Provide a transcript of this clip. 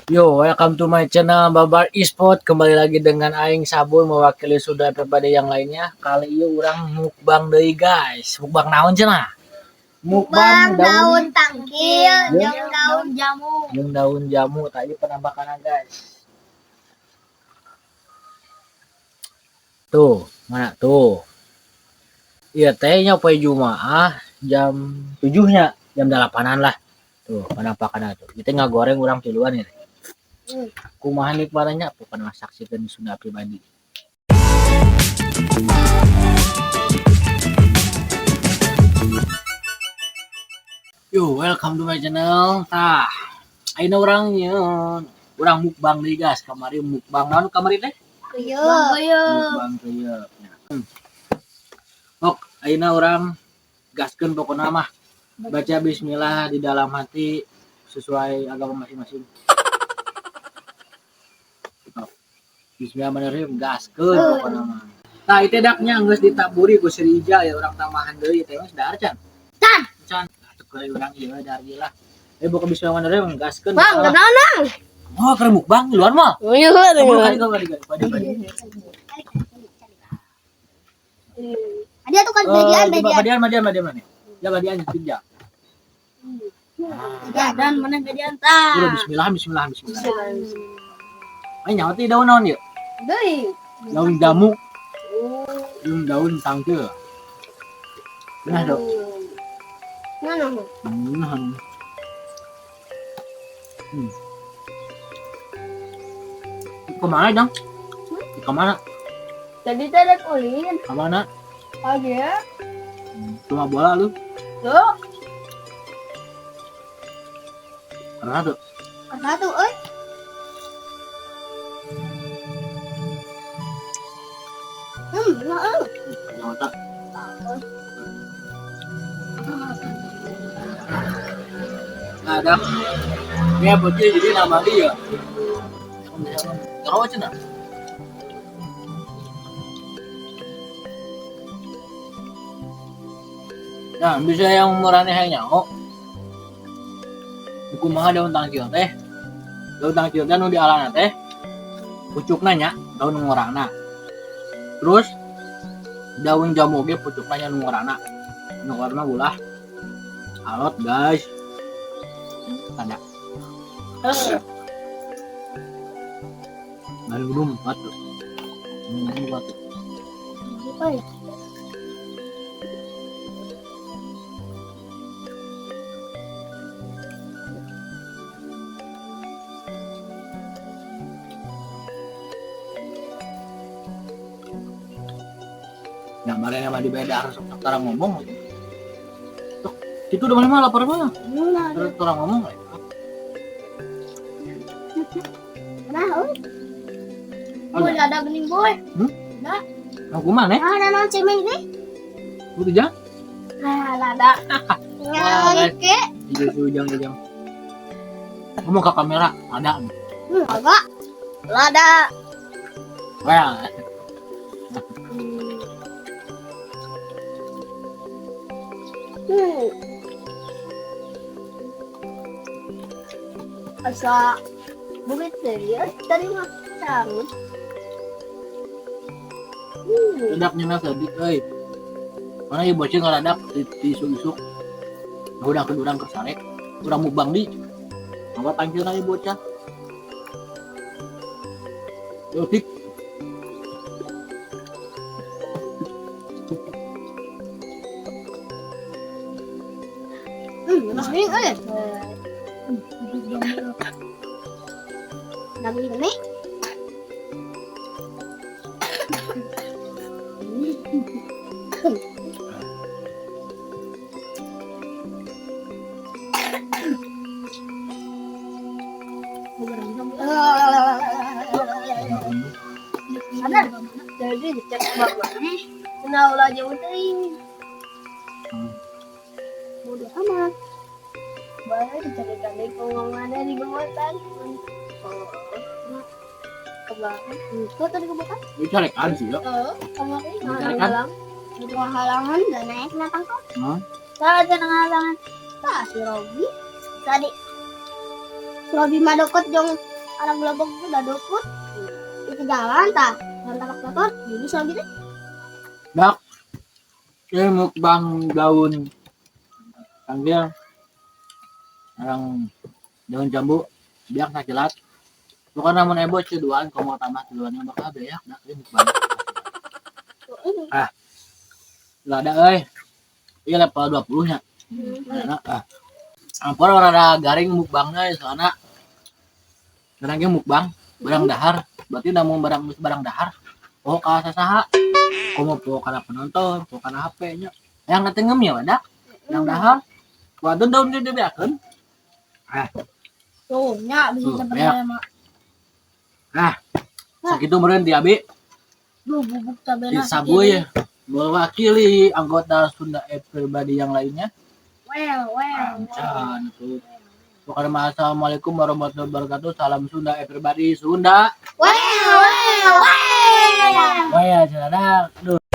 Yo, welcome to my channel Babar Esport. Kembali lagi dengan Aing Sabul mewakili sudah pribadi yang lainnya. Kali ini urang mukbang deui, guys. Mukbang naon cenah? Mukbang daun tangkil jeung daun jamu. Jeung daun jamu tadi penampakannya, guys. Tuh, mana tuh? Iya teh nya poe Jumaah jam 7 nya, jam 8-an lah. Tuh, penampakannya tuh. Kita ngagoreng urang tiluan ya. Kumaha nikmatnya pokoknya saksikan Sunda Pribadi. Yo, welcome to my channel. Tah, ayeuna urang nyeun, urang mukbang deui, guys. Kamari mukbang naon kamari teh? Kuyeup. Mukbang kuyeup. Ok, ayeuna urang gaskeun pokona mah. Baca bismillah di dalam hati sesuai agama masing-masing. Bismillahirrahmanirrahim, gaskeun pokona mah. Tah, itu daknya geus ditaburi ku Sri Ija ya, urang tambahan deui teh geus dahar can. Can. Can. Atuh keur urang ieu dahar ieu lah. Buka bismillahirrahmanirrahim, gaskeun. Bang, kenal nang? Oh, keur mukbang luar mah. Iya, Kali kali kali kali. Ada tuh kan bedian bedian. Badian badian badian mana? Ya badian tiga. Bedian mana bedian tah. Udah bismillah bismillah bismillah. Ayo nyawa teh daun naon ieu? Deui. Daun jamu. Daun daun tangkil. Nah, dok. Mana? Kemana, Jang? Kemana? Tadi teh rek ulin. Kemana? Pagi ya. Cuma bola lu. Tuh. Karena tuh. Satu euy. Nah, euy. Nyawa tak. Nah, dah. Ini apa sih? Jadi nama dia. Tahu aja nah. Nah, bisa yang murahnya hanya nyaho. Kumaha daun tangkil teh? Daun tangkil teh nu dialana teh. Pucukna nya, daun ngorana. Terus daun jamu ge pucukna nya nu ngorana. Nu ngorana ulah alot, guys. Tanda. Baru belum empat tuh. Empat tuh. Apa ya? Nah, mana yang di beda harus orang ngomong. Tuh, itu udah mana lapar mah. Terus orang ngomong. Nah, euy. Boy, ada gening boy. Ada. Aku mana? Ada non cemeng nih. Udah jang? Ah, ada. Wah, Oke. Iya, si Ujang Ujang. Ngomong ke kamera, ada. Agak. Lada. Wah. Asa bukit serius tadi mah sangut. Sedapnya mah sedih, euy. Mana ieu bocil ngaladak di isuk-isuk. Udah ke urang ke sare, urang mukbang di. Apa tangkilna ieu bocah? Leutik. Daging euy. Daging ini. Ada. Jadi dicek bapak. Nah, ulah jauh teuing. Bodoh amat. Baru dicari-cari pengomongannya di gemotan. Oh, kebakar. Kok tadi kebakar? Dicarekan sih ya. Oh, kemarin Dicarekan. Di tengah halangan dan naik na tangkap. Hmm? Salah tengah halangan. Tah si Robi. Tadi Robi mah deket jeung Arang gelobok itu udah dukut. Itu jalan tah. Jalan tapak motor, jadi bisa gitu. Dak. Ini mukbang daun panggil orang daun jambu biar tak jelas. Pokoknya namun ebo ceduan, kalau mau tambah ceduan yang bakal beak, dak ini mukbang. Ah. Lada euy. Iya, level 20 nya. Enak ah. Ampun, rada garing mukbangnya ya, soalnya sekarang ge mukbang barang dahar, berarti namun barang barang dahar. Oh, ka sasaha, komo po kana penonton, po kana HP nya yang nanti ngemil ada yang dahar waduh daun ge dibeakeun. Tuh, nya bisa Tuh, cepet ya. Mah. Nah, sakitu meureun di abi. Duh, bubuk di cabena. Sabuy mewakili anggota Sunda Everybody yang lainnya. Well, well, well. Ancan itu. Pokoknya mah, assalamualaikum warahmatullahi wabarakatuh. Salam Sunda Everybody Sunda. Well, well, well. Wah ya, saudara. Duh.